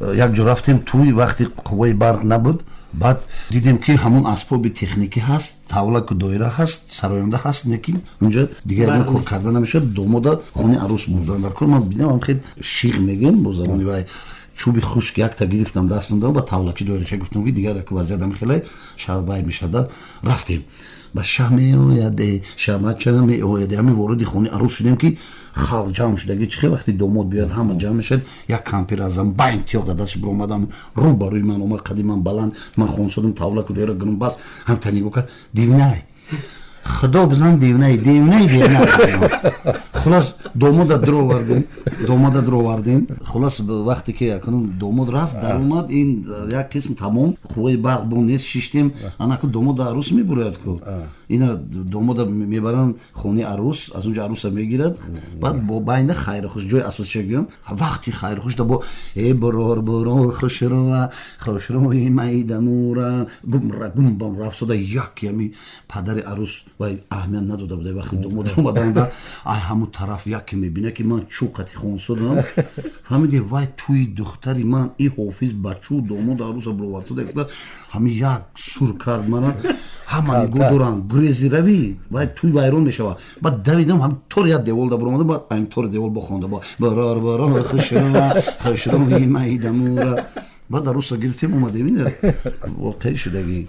Як ҷо рафтем тӯй, вақти қувваи барқ набуд. Баъд дидем, ки ҳамон асбоби техникӣ ҳаст, тавлаку доира ҳаст, сароянда ҳаст, лекин унҷа дигар ягон кор карда намешавад. Домода хонаи арӯс бурдан дар кор. Ман дидам, хел шиғ мегӯем бо забони вай, чӯби хушк якта гирифтам, дастам додам, ба тавлачи доирача гуфтам, ки дигар вазъият ҳами хеле шабай мешада. Рафтем, ба шаҳ меояде, шабача меояде. Ҳамин вориди хонаи арӯс шудем, ки халқ ҷамъ шудаги. Чӣ хел вақти домод биёяд, ҳама ҷамъ мешавад. Як кампир аз байн тиёқ дар дасташ биромадам, рӯ ба рӯи ман омад. Қади ман баланд, ман хонсодам, тавлаку доира гунум бас. Ҳам та нигоҳ кард: «Дивнай, худо бизан, дивнай, дивнай, дивнай». Хулас, домода дуровардем, домода дуровардем. Хулас, вақте ки акнун домод рафт, даромад, ин як қисм тамом, қувваи барқ бо нест, шиштем. Анаку домода арӯс мебурояд ку, ина домода мебаранд хонаи арӯс, аз унҷо арӯса мегирад. Баъд бо байна хайрухуш, ҷои асосиша гӯям, вақти хайрухуш да бо «Э бурор, бурор, хушрӯа, хушрӯи майдамура» гумра гумбам рафсода. Як ями падари арӯс вай аҳамият надода буда. Вақти домод омаданда, ай ҳамун тараф яке мебина, ки ман чӯ қати хонсодам. Фаҳмиди, вай тӯи духтари ман и ҳофиз ба чӯ домод арӯса буроварсода гуфта, ҳамин як сур кард мана. Ҳама нигоҳ доранд, гурези равӣ, вай тӯй вайрон мешавад. Баъд давидам, ҳам тор як девол да буромадам, баъд ҳамин тори девол бохонда бо «Барор, барор, хушрӯа, хушрӯи майдамура». Баъд арӯса гирифтем, омадем. Ин воқеӣ шудагӣ.